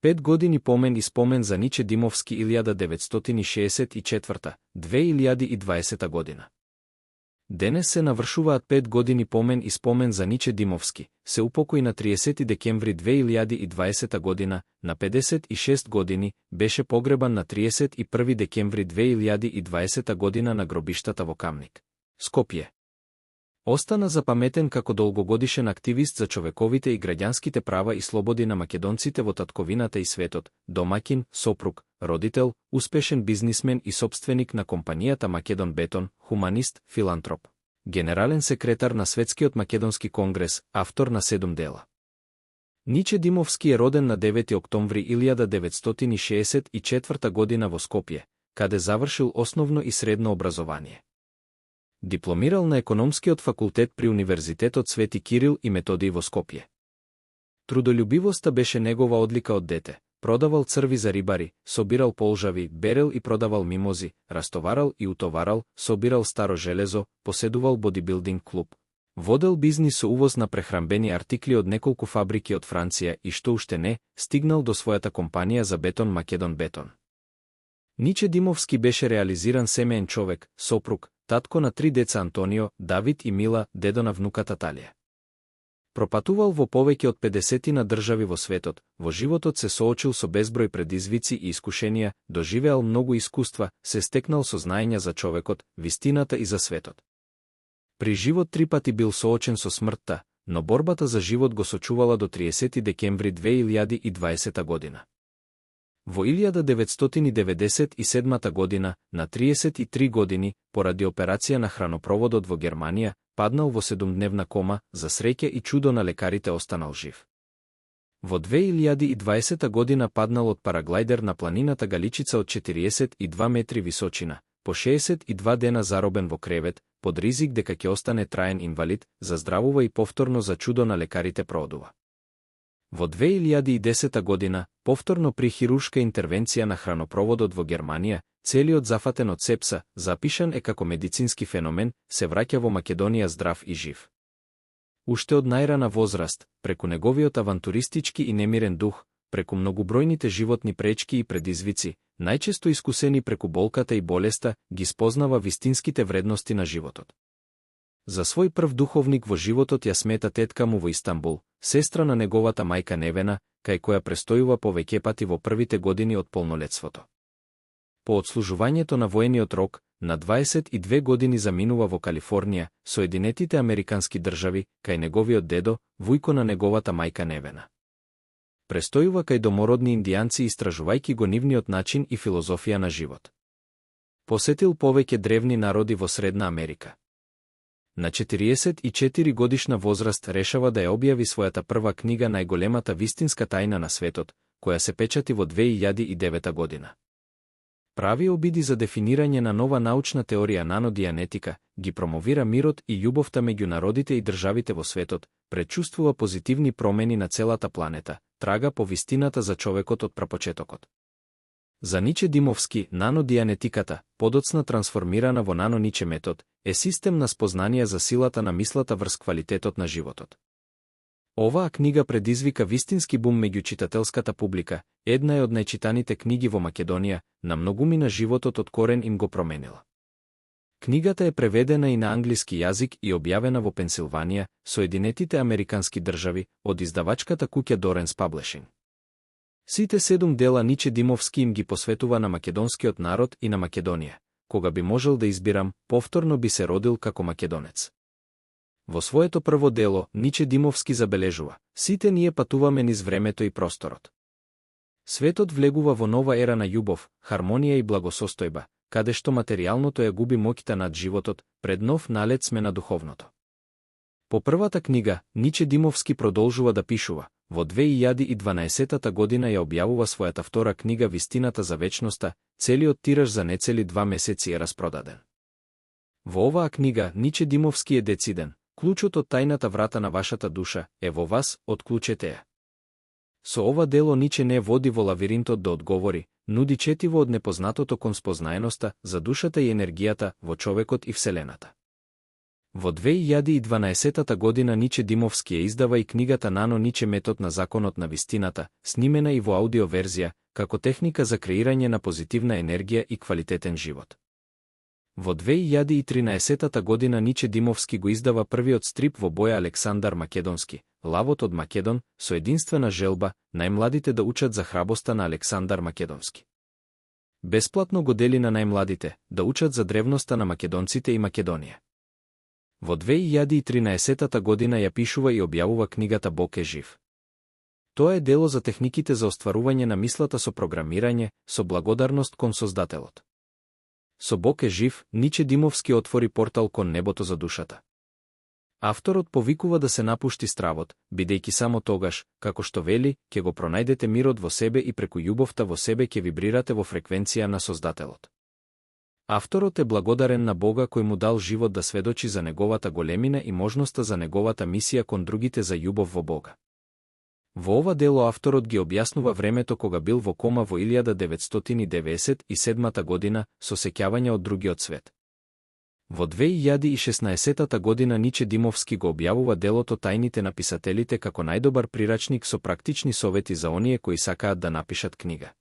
5 години помен и спомен за Ниче Димовски 1964-2020 година. Денес се навршуваат 5 години помен и спомен за Ниче Димовски. Се упокои на 30 декември 2020 година, на 56 години, беше погребан на 31 декември 2020 година на гробиштата во Камник, Скопје. Остана запаметен како долгогодишен активист за човековите и граѓанските права и слободи на македонците во татковината и светот, домакин, сопруг, родител, успешен бизнисмен и сопственик на компанијата Македон Бетон, хуманист, филантроп. Генерален секретар на Светскиот македонски конгрес, автор на 7 дела. Ниче Димовски е роден на 9 октомври 1964 година во Скопје, каде завршил основно и средно образование. Дипломирал на економскиот факултет при Универзитетот Свети Кирил и Методиј во Скопје. Трудолюбивоста беше негова одлика од дете. Продавал црви за рибари, собирал полжави, берел и продавал мимози, растоварал и утоварал, собирал старо железо, поседувал бодибилдинг клуб. Водел бизнис со увоз на прехранбени артикли од неколку фабрики од Франција и што уште не, стигнал до својата компанија за бетон Македон Бетон. Ниче Димовски беше реализиран семеен човек, сопруг, татко на 3 деца Антонио, Давид и Мила, дедо на внуката Талија. Пропатувал во повеќе од 50 на држави во светот, во животот се соочил со безброј предизвици и искушенија, доживеал многу искуства, се стекнал со знаења за човекот, вистината и за светот. При живот 3 пати бил соочен со смртта, но борбата за живот го сочувала до 30 декември 2020 година. Во 1997 година, на 33 години, поради операција на хранопроводот во Германија, паднал во 7-дневна кома, за среќа и чудо на лекарите останал жив. Во 2020 година паднал од параглајдер на планината Галичица од 42 метри височина, по 62 дена заробен во кревет, под ризик дека ќе остане траен инвалид, заздравува и повторно за чудо на лекарите проодува. Во 2010 година, повторно при хируршка интервенција на хранопроводот во Германија, целиот зафатен од сепса, запишан е како медицински феномен, се враќа во Македонија здрав и жив. Уште од најрана возраст, преку неговиот авантуристички и немирен дух, преку многубројните животни пречки и предизвици, најчесто искусени преку болката и болеста, ги спознава вистинските вредности на животот. За свој прв духовник во животот ја смета тетка му во Истанбул, сестра на неговата мајка Невена, кај која престојува повеќе пати во првите години од полнолетството. По отслужувањето на воениот рок, на 22 години заминува во Калифорнија, Соединетите Американски држави, кај неговиот дедо, вујко на неговата мајка Невена. Престојува кај домородни индијанци истражувајќи го нивниот начин и филозофија на живот. Посетил повеќе древни народи во Средна Америка. На 44 годишна возраст решава да ја објави својата прва книга Најголемата вистинска тајна на светот, која се печати во 2009 година. Прави обиди за дефинирање на нова научна теорија нанодианетика, ги промовира мирот и љубовта меѓу народите и државите во светот, предчувствува позитивни промени на целата планета, трага по вистината за човекот од прапочетокот. За Ниче Димовски, нанодианетиката, подоцна трансформирана во нано-Ниче метод, е систем на спознанија за силата на мислата врз квалитетот на животот. Оваа книга предизвика вистински бум меѓу читателската публика, една е од најчитаните книги во Македонија, на многумина животот од корен им го променила. Книгата е преведена и на англиски јазик и објавена во Пенсилванија, Соединетите Американски држави, од издавачката куќа Доренс Publishing. Сите 7 дела Ниче Димовски им ги посветува на македонскиот народ и на Македонија. Кога би можел да избирам, повторно би се родил како македонец. Во своето прво дело, Ниче Димовски забележува: сите ние патуваме низ времето и просторот. Светот влегува во нова ера на љубов, хармонија и благосостојба, каде што материјалното ја губи моќта над животот, пред нов налет сме на духовното. По првата книга, Ниче Димовски продолжува да пишува. Во 2012 година ја објавува својата втора книга Вистината за вечноста, целиот тираж за нецели 2 месеци е распродаден. Во оваа книга Ниче Димовски е дециден: клучот од тајната врата на вашата душа е во вас, отклучете ја. Со ова дело Ниче не води во лавиринтот да одговори, нуди четиво од непознатото кон спознаеноста за душата и енергијата во човекот и вселената. Во 2012 година Ниче Димовски ја издава и книгата Нано Ниче метод на законот на вистината, снимена и во аудио верзија, како техника за креирање на позитивна енергија и квалитетен живот. Во 2013 година Ниче Димовски го издава првиот стрип во боја Александар Македонски, Лавот од Македон, со единствена желба најмладите да учат за храбоста на Александар Македонски. Бесплатно го дели на најмладите да учат за древноста на македонците и Македонија. Во 2013 година ја пишува и објавува книгата Бог е жив. Тоа е дело за техниките за остварување на мислата со програмирање, со благодарност кон Создателот. Со Бог е жив, Ниче Димовски отвори портал кон небото за душата. Авторот повикува да се напушти стравот, бидејќи само тогаш, како што вели, ќе го пронајдете мирот во себе и преку љубовта во себе ќе вибрирате во фреквенција на Создателот. Авторот е благодарен на Бога кој му дал живот да сведочи за неговата големина и можноста за неговата мисија кон другите за љубов во Бога. Во ова дело авторот ги објаснува времето кога бил во кома во 1997 година со сеќавања од другиот свет. Во 2016 година Ниче Димовски го објавува делото Тајните на писателите како најдобар прирачник со практични совети за оние кои сакаат да напишат книга.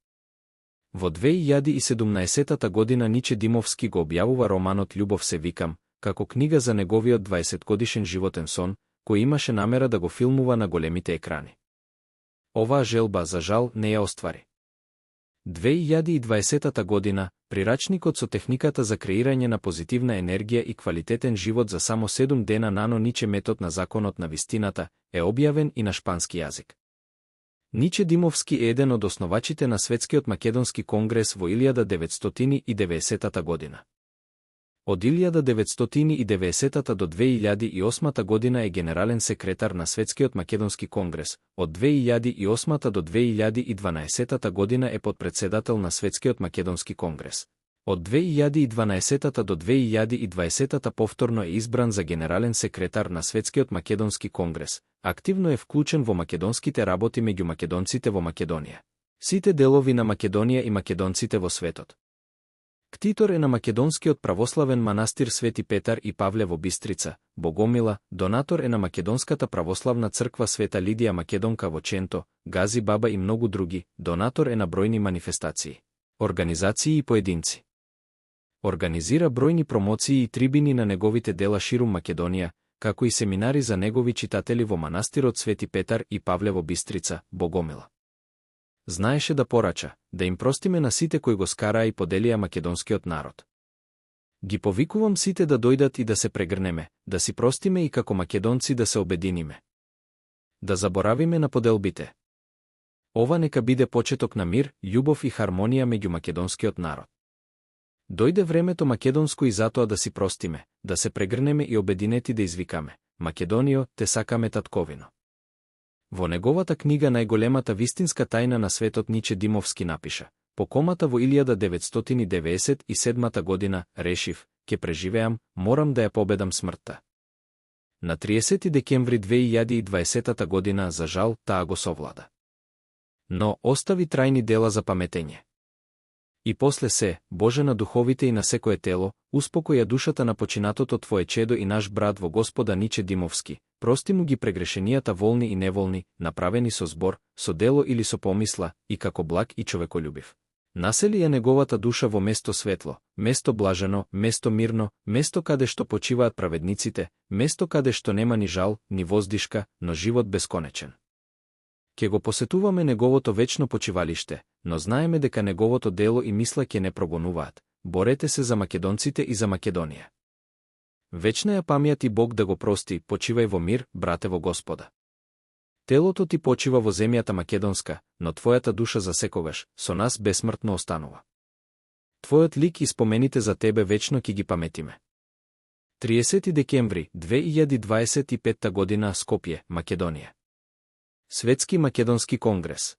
Во 2017 година Ниче Димовски го објавува романот Љубов се викам, како книга за неговиот 20-годишен животен сон, кој имаше намера да го филмува на големите екрани. Оваа желба, за жал, не ја оствари. 2020 година, прирачникот со техниката за креирање на позитивна енергија и квалитетен живот за само 7 дена Нано Ниче метод на законот на вистината, е објавен и на шпански јазик. Ниче Димовски е еден од основачите на Светскиот македонски конгрес во 1990 година. Од 1990 до 2008 година е генерален секретар на Светскиот македонски конгрес, од 2008 до 2012 година е подпредседател на Светскиот македонски конгрес. Од 2012 до 2020 повторно е избран за генерален секретар на Светскиот македонски конгрес. Активно е вклучен во македонските работи меѓу македонците во Македонија, сите делови на Македонија и македонците во светот. Ктитор е на македонскиот православен манастир Свети Петар и Павле во Бистрица, Богомила, донатор е на македонската православна црква Света Лидија Македонка во Ченто, Гази Баба и многу други, донатор е на бројни манифестации, организации и поединци. Организира бројни промоции и трибини на неговите дела ширум Македонија, како и семинари за негови читатели во манастирот Свети Петар и Павле во Бистрица, Богомила. Знаеше да порача, да им простиме на сите кои го скараа и поделија македонскиот народ. Ги повикувам сите да дојдат и да се прегрнеме, да си простиме и како македонци да се обединиме. Да заборавиме на поделбите. Ова нека биде почеток на мир, љубов и хармонија меѓу македонскиот народ. Дојде времето македонско и затоа да си простиме, да се прегрнеме и обединети да извикаме: Македонио, те сакаме татковино. Во неговата книга Најголемата вистинска тајна на светот Ниче Димовски напиша: по комата во 1997 година решив, ке преживеам, морам да ја победам смртта. На 30 декември 2020 година, за жал, таа го совлада. Но остави трајни дела за паметење. И после се, Боже на духовите и на секое тело, успокоја душата на починатото твое чедо и наш брат во Господа Ниче Димовски, прости му ги прегрешенијата волни и неволни, направени со збор, со дело или со помисла, и како благ и човеколюбив. Насели ја неговата душа во место светло, место блажено, место мирно, место каде што почиваат праведниците, место каде што нема ни жал, ни воздишка, но живот бесконечен. Ке го посетуваме неговото вечно почивалиште, но знаеме дека неговото дело и мисла ќе не прогонуваат. Борете се за македонците и за Македонија. Вечна ја памјат и Бог да го прости, почивај во мир, брате во Господа. Телото ти почива во земјата македонска, но твојата душа за секогаш со нас бесмртно останува. Твојот лик и спомените за тебе вечно ќе ги паметиме. 30 декември 2025 година, Скопје, Македонија. Светски македонски конгрес.